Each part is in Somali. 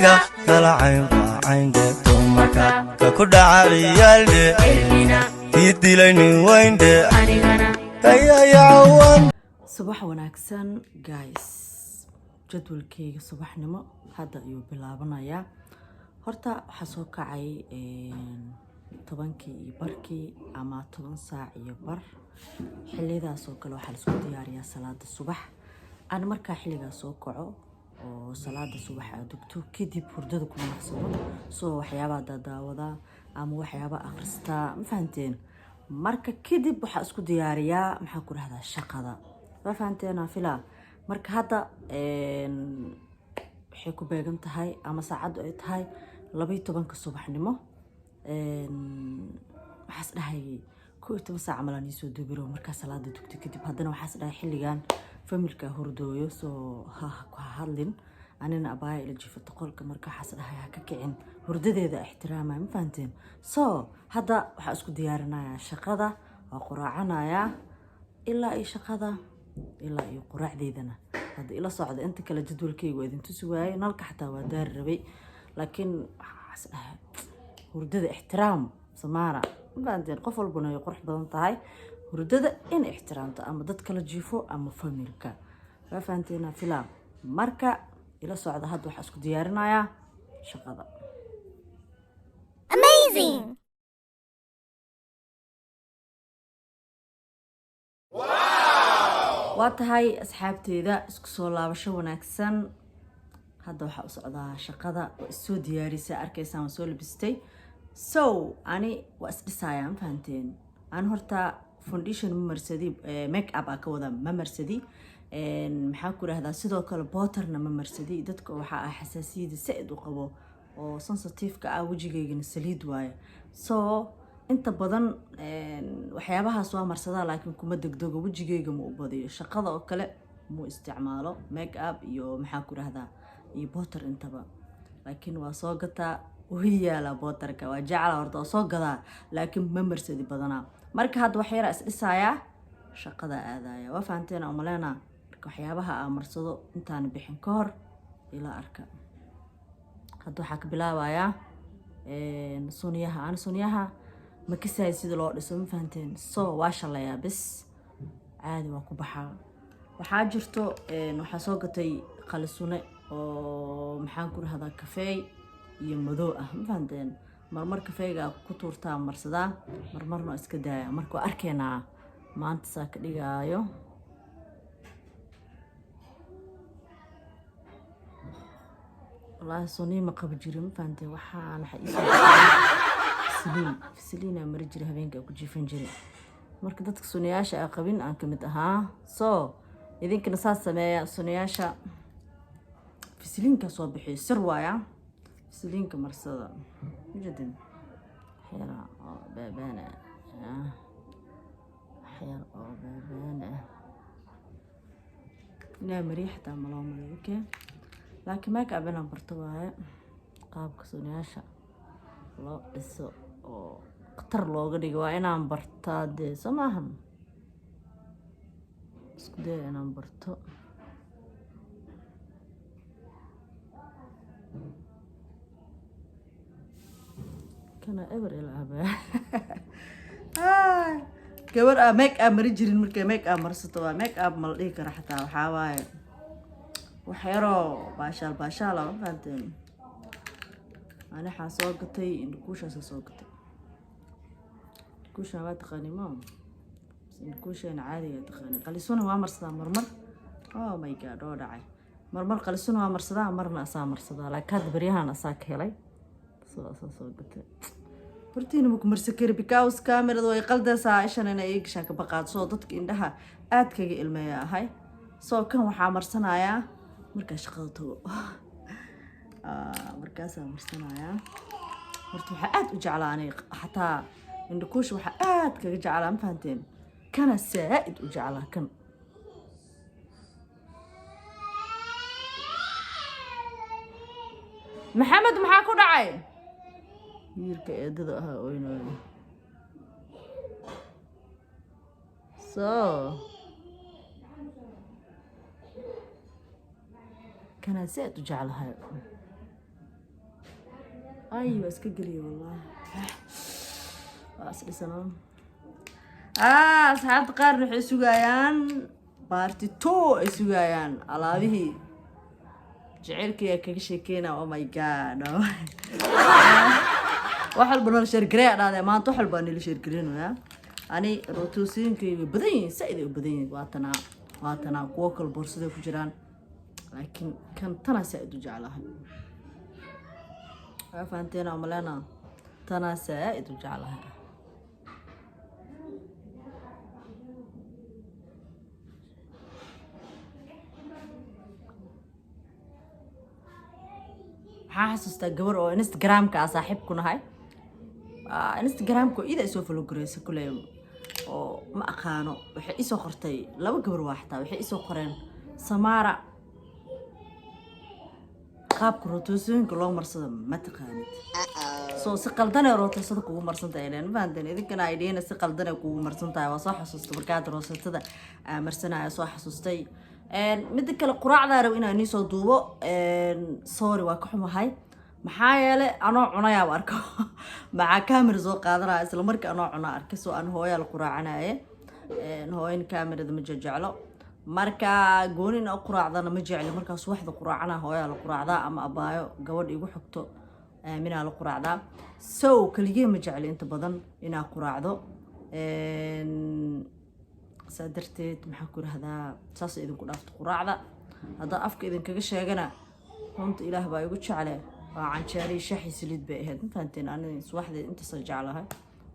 Aniga kala caynbaa cayndhe, dumarka ka ku dhaca ciyaaldhe, kii dilay nin weyndhe ayayacawan. Subax wanaagsan, guys. Jadwalkeyga subaxnimo hadda ayuu bilaabanayaa. Horta waxaa soo kacay 10-kii iyo barkii ama 10 saac iyo bar. Xiliyadaas oo kale waxaa laisku diyaariyaa salaada subax. Aan markaa xilligaas soo kaco oo salaada subax aad dugto kadib, hurdada kuma naqsado, soo waxyaabaa daadaawadaa ama waxyaaba akhristaa, ma fahanteen? Marka kadib waxaa isku diyaariyaa, maxaa ku rahdaa, shaqada. Ma fahanteen filaa? Marka hadda waxay ku beegan tahay ama saacaddu ay tahay 12-ka subaxnimo. Waxaas dhahayay 11 saac malaan iisoo duubiro. Markaa salaada dugto kadib, haddana waxaas dhahay xilligan familka hurdooyo, soo ha hadlin. Anina abaaya ila jiifato qolka. Marka waxaas dhahay ha ka kicin hurdadeeda, ixtiraamaya. Ma fahanteen? So hadda waxaa isku diyaarinayaa shaqada, waa quraacanayaa ilaa iyo shaqada, ilaa iyo quraacdeydana. Hadda ila socda. Inta kale jadwalkeyga waa idin tusi waayey. Nalka xataa waa daari rabay, laakiin waxaas dhahay hurdada ixtiraam samaara. Ma fahanteen? Qof walbana way qurux badan tahay hurdada in ixtiraamto, ama dad kala jiifo ama familka. Waa fahanteena filaa? Marka ila socda. Hadda waxaa isku diyaarinayaa shaqada. Amazing! Waa tahay, asxaabteeda, isku soo laabasho wanaagsan. Hadda waxaa u socdaa shaqada. Waa issoo diyaarisa, arkaysaan, waa soo labistay. So ani waa isdhisayaa, ma fahanteen? Ani horta foundation ma marsadi, make up aa ka wada ma marsadi. Maxaa ku rahdaa, sidoo kale powderna ma marsadi. Dadka waxaa ah xasaasiyada sa-id u qabo oo sensitive-ka ah, wejigaygana saliid waaye. So inta badan waxyaabahaas waa marsadaa, laakiin kuma degdego, wejigayga ma u badiyo. Shaqada oo kale mu isticmaalo make up iyo, maxaa ku rahdaa, iyo powder intaba, laakiin waa soo gataa, wuu yaalaa powderka, waa jecla. Horta waa soo gadaa, laakiin ma marsadi badanaa. Marka hadda wax yaraa isdhisayaa, shaqada aadaya. Waa fahanteen umaleena? Marka waxyaabaha aa marsado intaan bixin ka hor ila arka. Hadda waxaa ka bilaabayaa sunyaha. Aan sunyaha ma kasahay sida loo dhiso, ma fahanteen? So waa shalayaa bis, caadi waa ku baxaa. Waxaa jirto, waxaa soo gatay qalisune oo, maxaan ku rahdaa, kafeey iyo madow ah. Ma fahanteen? Marmar kafeeyga ku tuurtaa marsadaa, marmarna waa iska daaya. Marka waa arkeenaa maanta saa ka dhigaayo. Wallaahi sunii ma qaba jirin, ma fahanteen? Waxaa iisoo fasaliin, fasaliinaa mari jiray habeenka ku jiifan jiray. Marka dadka sunayaasha aa qabin aan kamid ahaa. So idinkana saas sameeya. Sunayaasha fasaliinka soo bixiyo, sir waaya, fasaliinka marsada. Ujeedin waxyar oo beebeen ah, waxyar oo beebeen ah inaa mariya xitaa ma loo mariyo. Okay, laakiin make up inaan barto waaye, qaabka sunayaasha loo dhiso oo khatar looga dhigo waa inaan bartaa dee. Soo maahan? Isku daya inaan barto. Kana eber ilaaba gabar aa make up mari jirin. Markay make up marsato, waa make up ma la dhihi kara xataa. Waxaa waaye wax yaroo baashaal baashaala. Ma fahanteen? Ani waxaa soo gatay indhakuushaasa soo gatay. Indhakuushaan waa taqaani ma indhakuushaan caadiga taqaani? Qalisuna waa marsadaa marmar. Oh my God, oo dhacay. Marmar qalisuna waa marsadaa, marna asaa marsadaa, laakiin hadda baryahan asaa ka helay. Soo asaa soo gatay. Hortiina ma ku marsan kari because camerada way qaldaysaa, ishan inay ii gashaa ka baqaad. Soo dadka indhaha aad kaga ilmeeya ahay. Soo kan waxaa marsanayaa markaa shaqada tago. Markaasaa marsanayaa. Horta waxaa aad u jeclaa aniga xataa indhakuusha, waxaa aad kaga jeclaa, ma fahanteen, kana saa-id u jeclaa kan. Maxamed, maxaa ku dhacay? Wiilka eedada ahaa oynayo. So kanaa saa-id u jeclahay. Ay, waa iska geliya, wallahi waa isdhisanaa. Asxaabta qaarna waxay sugayaan part 2, ay sugayaan alaabihii jaceylkaya kaga sheekeyna. Oh my God, wax walba nala share gareeya dhahde. Maanta wax walba nala share gareynaya. Ani rotoosooyinkayga badan yihiin, saa-id ay u badan yihiin. Waatanaa, waatanaa, kuwo kale boorsaday ku jiraan, laakiin kan tanaa saa-id u jeclahay. Waa fahanteena umalena, tanaa saa-id u jeclahay. Waxaan xasuustaa gabar oo Instagramka ah saaxiib ku nahay. Instagramka ida isoo follow gareysa kuley oo ma aqaano, waxay isoo qortay, laba gabar waa xataa, waxay isoo qoreen: "Samaara, qaabka rotoosooyinka loo marsado ma taqaanid, so si qaldanee rootoosada kugu marsantahay." Ileen ma fahanteen idinkana ay dhihina si qaldanee kugu marsan tahay. Waa soo xasuustay markaad roosatada marsanaya, soo xasuustay. Midda kale, quraacdaa rab inaan iisoo duubo. Sorry, waa ka xumahay, maxaa yeelay anoo cunayaaba arko, maxaa camera soo qaadanaya? Isla markii anoo cuna arkay, soo aan hooyaa la quraacanaye. Hooyan camerada ma jeclo, marka gooni in u quraacdana ma jecli. Markaa subaxda quraacana hooyaa la quraacdaa ama abaayo gabadha igu xigto aaminaa la quraacdaa. So keligee ma jecli inta badan inaa quraacdo. Saa darteed maxaa ku irahdaa, saas idinku dhaafto quraacda. Haddaa afka idinkaga sheegana, runta Ilaah baa igu jecle, waa canjeerii shaxi saliid bay ahayd. Ma fahanteen? Ani subaxdeed intaasa jeclahay,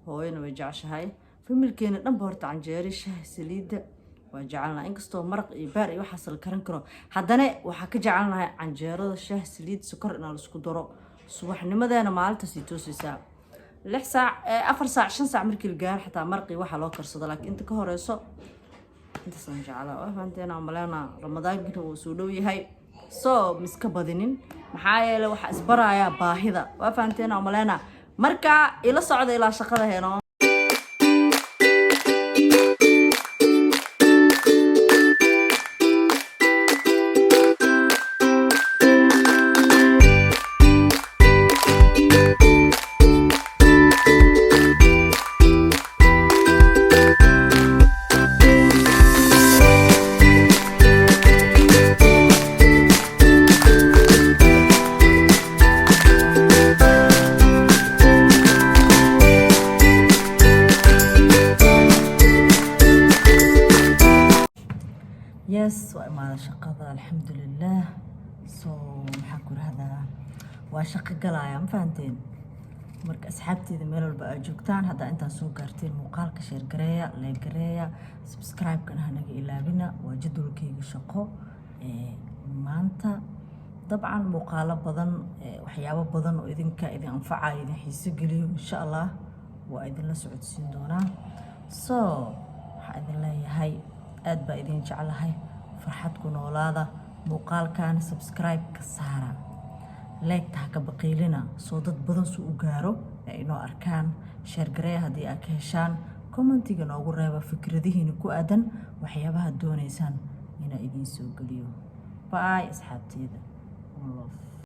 hooyana way jeceshahay, familkeena dhanba horta canjeeri shahi saliidda waa jecelnahay. Inkastoo maraq iyo baar iyo waxaas la karan karo, haddana waxaa ka jecelnahay canjeerada shaah saliid sokor inaa laisku daro. Subaxnimadeena maalintaasay toosaysaa. 6 saac, 4 saac, 5 saac markii la gaaro xataa maraqii waxaa loo karsado, laakiin inta ka horeyso intaasaan jeclaa. Waa fahanteen aan maleena. Ramadaankina wuu soo dhow yahay, so miska badinin, maxaa yeelay waxaa isbarayaa baahida. Waa fahanteen aan maleena. Marka ila socda ilaa shaqada heno. Yes, waa imaada shaqada, alxamdulilah. So maxaa ku rahdaa, waa shaqo galaya, ma fahanteen? Marka asxaabteeda meel walba aad joogtaan, haddaa intaa soo gaarteen, muuqaalka share gareeya, like gareeya, subscribe-kana hanaga ilaabina. Waa jadwalkeyga shaqo ee maanta. Dabcan muuqaalo badan, waxyaabo badan oo idinka idin anfacayo, idin xiiso geliyo, insha Allah waa idinla socodsiin doonaa. So waxaa idin leeyahay, aad baa idin jeclahay, farxad ku noolaada. Muuqaalkan subscribe ka saara, like-ta ha ka baqiilina, soo dad badan suu u gaaro ee inoo arkaan. Share gareeya haddii aad ka heshaan, commentiga noogu reeba fikradihiina ku aadan waxyaabaha doonaysaan inaa idiin soo geliyo. Bye asxaabteeda. One love.